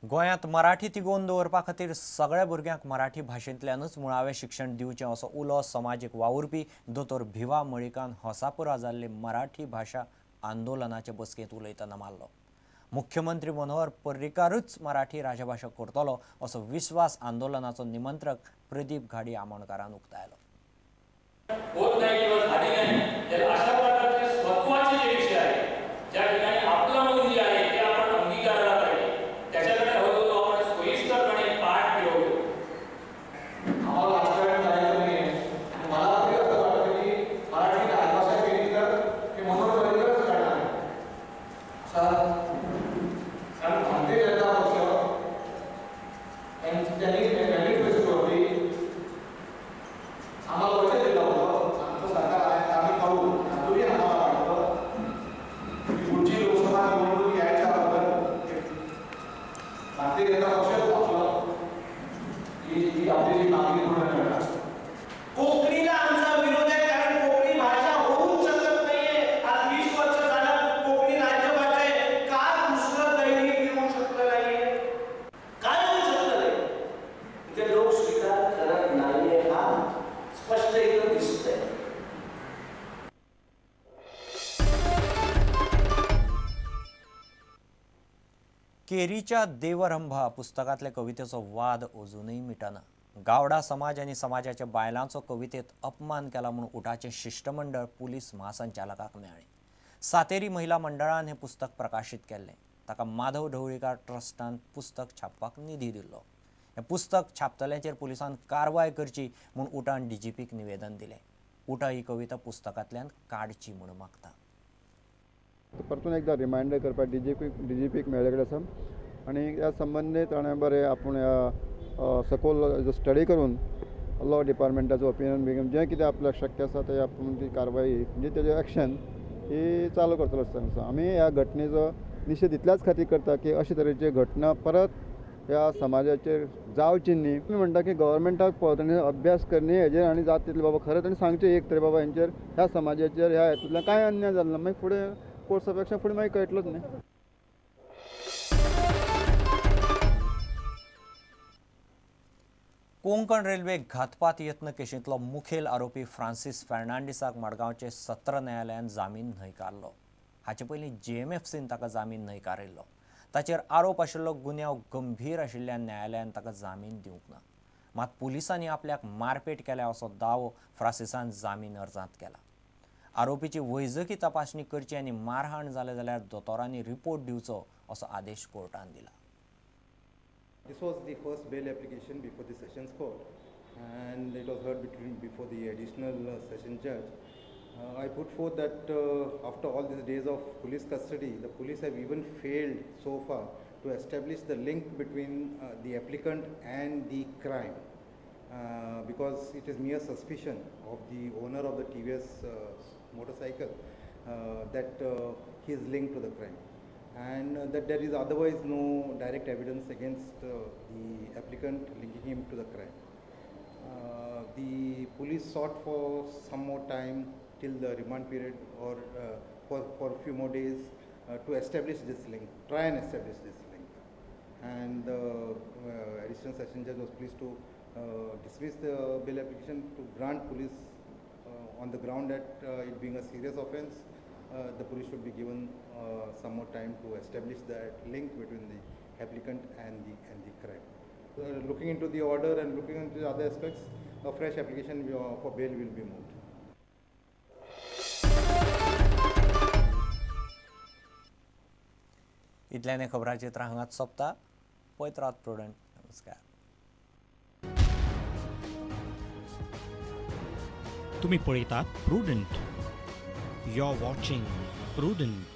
गोंयांत मराठी तिगोवन दवरपा खातीर सगळ्या भुरग्यांक मराठी भाशेंतल्यानूच मुळावें शिक्षण दिवचें असो उलो समाजीक वावुरपी दोतोर भिवा मळिकान होसापुरा जाल्ले मराठी भाशा आंदोलनाचे बसकेंत उलयतना मारलो. मुख्यमंत्री मनोहर पर्रीकारूच मराठी राजभाशा करतलो असो विश्वास आंदोलनाचो निमंत्रक प्रदीप घाडी आमोणकारान उक्तायलो. कोकणीला आमचा विरोध आहे, कारण कोकणी भाषा होऊ शकत नाहीये. आज 20 वर्ष झालं कोकणी राजभाषा आहे, का दुसरं दैनिक येऊ शकलं नाहीये, काय होऊ शकलं नाही? ते लोक स्वीकार करत नाहीये, हा स्पष्ट इथं दिसतंय. केरीच्या देवरंभा पुस्तकांतल्या कवितेचो वाद अजूनय मिटना. गावडा समाज आनी समाजाच्या बायलांचो कवितेत अपमान केला म्हूण उटाचें शिश्टमंडळ पुलीस म्हासंचालकाक मेळ्ळें. सातेरी महिला मंडळान हें पुस्तक प्रकाशीत केल्लें. ताका माधव ढवळीकार ट्रस्टान पुस्तक छापपाक निधी दिल्लो. हें पुस्तक छापतल्यांचेर पुलिसान कारवाय करची म्हूण उटान डीजीपीक निवेदन दिलें. उटा ही कविता पुस्तकांतल्यान काडची म्हूण मागता. परतून एकदा रिमायंडर करपाक डीजीपीक मेळ्ळे कडेन आसा आनी ह्या संबंदीत ताणें बरें आपूण ह्या सकोल स्टडी करून लॉ डिपार्टमेंटाचो ओपिनियन बी जें कितें आपल्याक शक्य आसा ते आपूण ती कारवाई म्हणजे तेजें एक्शन ही चालू करतलो आसता. आमी ह्या घटनेचो निशेध इतल्याच खातीर करता की अशे तरेची घटना परत ह्या समाजाचेर जावची न्ही. आमी म्हणटा की गव्हर्मेंटाक पळय अभ्यास करणी हेजेर आनी जाता तितलें बाबा खरें ताणें सांगचें एक तरी बाबा हेंचेर ह्या समाजाचेर ह्या हेतूंतल्यान कांय अन्याय जालो ना मागीर फुडें कोर्स ऑफ एक्शन फुडें मागीर कळटलोच न्ही. कोंकण रेल्वे घातपात यत्न केशींतलो मुखेल आरोपी फ्रांसीस फेर्नांडीसाक मडगांवचे सत्र न्यायालयान जामीन न्हयकारलो. हाचे पयलीं जीएमएफसीन ताका जामीन न्हयकारिल्लो. ताचेर आरोप आशिल्लो गुन्यांव गंभीर आशिल्ल्यान न्यायालयान ताका जामीन दिवंक ना. मात पुलिसांनी आपल्याक मारपेट केल्या असो दावो फ्रांसिसान जामीन अर्जांत केला. आरोपीची वैजकी तपासणी करची आनी मारहाण जाले जाल्यार दोतोरांनी रिपोर्ट दिवचो असो आदेश कोर्टान दिला. This was the first bail application before the Sessions Court, and it was heard before the additional session judge. I put forth that after all these days of police custody, the police have even failed so far to establish the link between the applicant and the crime, because it is mere suspicion of the owner of the TVS motorcycle that he is linked to the crime, and that there is otherwise no direct evidence against the applicant linking him to the crime. The police sought for some more time till the remand period or for a few more days to establish this link, try and establish this link. And the additional session judge was pleased to dismiss the bail application to grant police on the ground that it being a serious offence, the police should be given some more time to establish that link between the applicant and the crime. Looking into the order and looking into the other aspects, a fresh application for bail will be moved. इतल्याने खबराचित्र हांगाच सोंपता. पळयत रात prudent. नमस्कार. तुम्ही पळयतात Prudent. You're watching Prudent.